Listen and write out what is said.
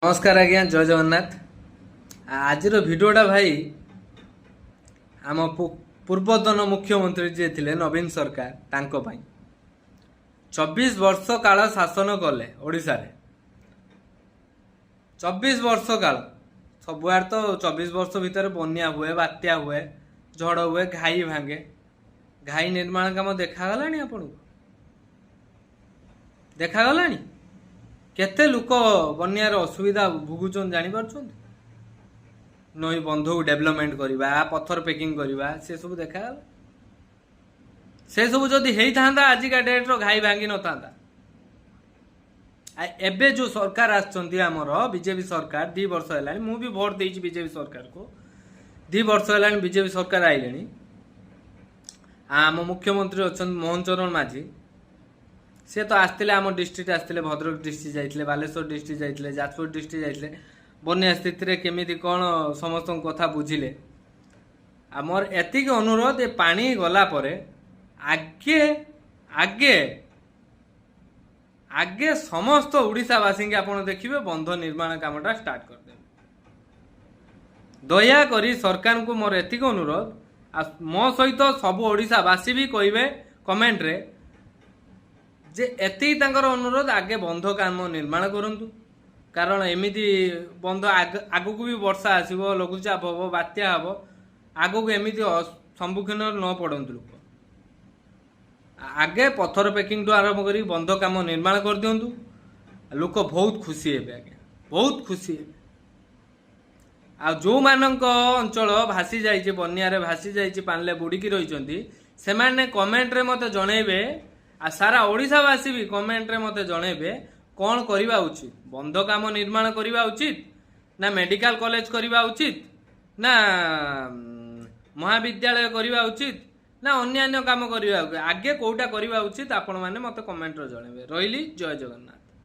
ନମସ୍କାର ଆଜ୍ଞା, ଜୟ ଜଗନ୍ନାଥ। ଆଜିର ଭିଡ଼ିଓଟା ଭାଇ ଆମ ପୂର୍ବତନ ମୁଖ୍ୟମନ୍ତ୍ରୀ ଯିଏ ଥିଲେ ନବୀନ ସରକାର, ତାଙ୍କ ପାଇଁ। 24 ବର୍ଷ କାଳ ଶାସନ କଲେ ଓଡ଼ିଶାରେ। 24 ବର୍ଷ କାଳ ସବୁଆଡ଼େ ତ 24 ବର୍ଷ ଭିତରେ ବନ୍ୟା ହୁଏ, ବାତ୍ୟା ହୁଏ, ଝଡ଼ ହୁଏ, ଘାଇ ଭାଙ୍ଗେ। ଘାଇ ନିର୍ମାଣ କାମ ଦେଖାଗଲାଣି ଆପଣଙ୍କୁ? ଦେଖାଗଲାଣି? କେତେ ଲୋକ ବନ୍ୟାର ଅସୁବିଧା ଭୋଗୁଛନ୍ତି ଜାଣିପାରୁଛନ୍ତି? ନଈ ବନ୍ଧକୁ ଡେଭଲପମେଣ୍ଟ କରିବା, ପଥର ପେକିଂ କରିବା, ସେ ସବୁ ଦେଖାଗଲା? ସେ ସବୁ ଯଦି ହେଇଥାନ୍ତା, ଆଜିକା ଡେଟ୍ର ଘାଇ ଭାଙ୍ଗି ନଥାନ୍ତା। ଏବେ ଯୋଉ ସରକାର ଆସିଛନ୍ତି, ଆମର ବିଜେପି ସରକାର, 2 ବର୍ଷ ହେଲାଣି। ମୁଁ ବି ଭୋଟ ଦେଇଛି ବିଜେପି ସରକାରକୁ। 2 ବର୍ଷ ହେଲାଣି ବିଜେପି ସରକାର ଆଇଲେଣି। ଆମ ମୁଖ୍ୟମନ୍ତ୍ରୀ ଅଛନ୍ତି ମୋହନ ଚରଣ ମାଝୀ। ସେ ତ ଆସିଥିଲେ, ଆମ ଡିଷ୍ଟ୍ରିକ୍ଟ ଆସିଥିଲେ, ଭଦ୍ରକ ଡିଷ୍ଟ୍ରିକ୍ଟ ଯାଇଥିଲେ, ବାଲେଶ୍ୱର ଡିଷ୍ଟ୍ରିକ୍ଟ ଯାଇଥିଲେ, ଯାଜପୁର ଡିଷ୍ଟ୍ରିକ୍ଟ ଯାଇଥିଲେ। ବନ୍ୟା ସ୍ଥିତିରେ କେମିତି କ'ଣ ସମସ୍ତଙ୍କ କଥା ବୁଝିଲେ। ଆଉ ମୋର ଏତିକି ଅନୁରୋଧ, ଏ ପାଣି ଗଲା ପରେ ଆଗେ ଆଗେ ଆଗେ ସମସ୍ତ ଓଡ଼ିଶାବାସୀଙ୍କୁ ଆପଣ ଦେଖିବେ ବନ୍ଧ ନିର୍ମାଣ କାମଟା ଷ୍ଟାର୍ଟ କରିଦେବେ। ଦୟାକରି ସରକାରଙ୍କୁ ମୋର ଏତିକି ଅନୁରୋଧ, ଆଉ ମୋ ସହିତ ସବୁ ଓଡ଼ିଶାବାସୀ ବି କହିବେ କମେଣ୍ଟରେ ଯେ ଏତିକି ତାଙ୍କର ଅନୁରୋଧ, ଆଗେ ବନ୍ଧ କାମ ନିର୍ମାଣ କରନ୍ତୁ। କାରଣ ଏମିତି ବନ୍ଧ ଆଗକୁ ବି ବର୍ଷା ଆସିବ, ଲଘୁଚାପ ହବ, ବାତ୍ୟା ହବ, ଆଗକୁ ଏମିତି ସମ୍ମୁଖୀନ ନ ପଡ଼ନ୍ତୁ ଲୋକ। ଆଗେ ପଥର ପେକିଂଠୁ ଆରମ୍ଭ କରି ବନ୍ଧ କାମ ନିର୍ମାଣ କରିଦିଅନ୍ତୁ। ଲୋକ ବହୁତ ଖୁସି ହେବେ ଆଜ୍ଞା, ବହୁତ ଖୁସି ହେବେ। ଆଉ ଯେଉଁମାନଙ୍କ ଅଞ୍ଚଳ ଭାସି ଯାଇଛି, ବନ୍ୟାରେ ଭାସି ଯାଇଛି, ପାଣିରେ ବୁଡ଼ିକି ରହିଛନ୍ତି, ସେମାନେ କମେଣ୍ଟରେ ମୋତେ ଜଣେଇବେ। ଆଉ ସାରା ଓଡ଼ିଶାବାସୀ ବି କମେଣ୍ଟରେ ମୋତେ ଜଣେଇବେ କ'ଣ କରିବା ଉଚିତ। ବନ୍ଧ କାମ ନିର୍ମାଣ କରିବା ଉଚିତ ନା ମେଡିକାଲ କଲେଜ କରିବା ଉଚିତ ନା ମହାବିଦ୍ୟାଳୟ କରିବା ଉଚିତ ନା ଅନ୍ୟାନ୍ୟ କାମ କରିବା ଉଚିତ? ଆଗେ କୋଉଟା କରିବା ଉଚିତ, ଆପଣମାନେ ମୋତେ କମେଣ୍ଟରେ ଜଣେଇବେ। ରହିଲି, ଜୟ ଜଗନ୍ନାଥ।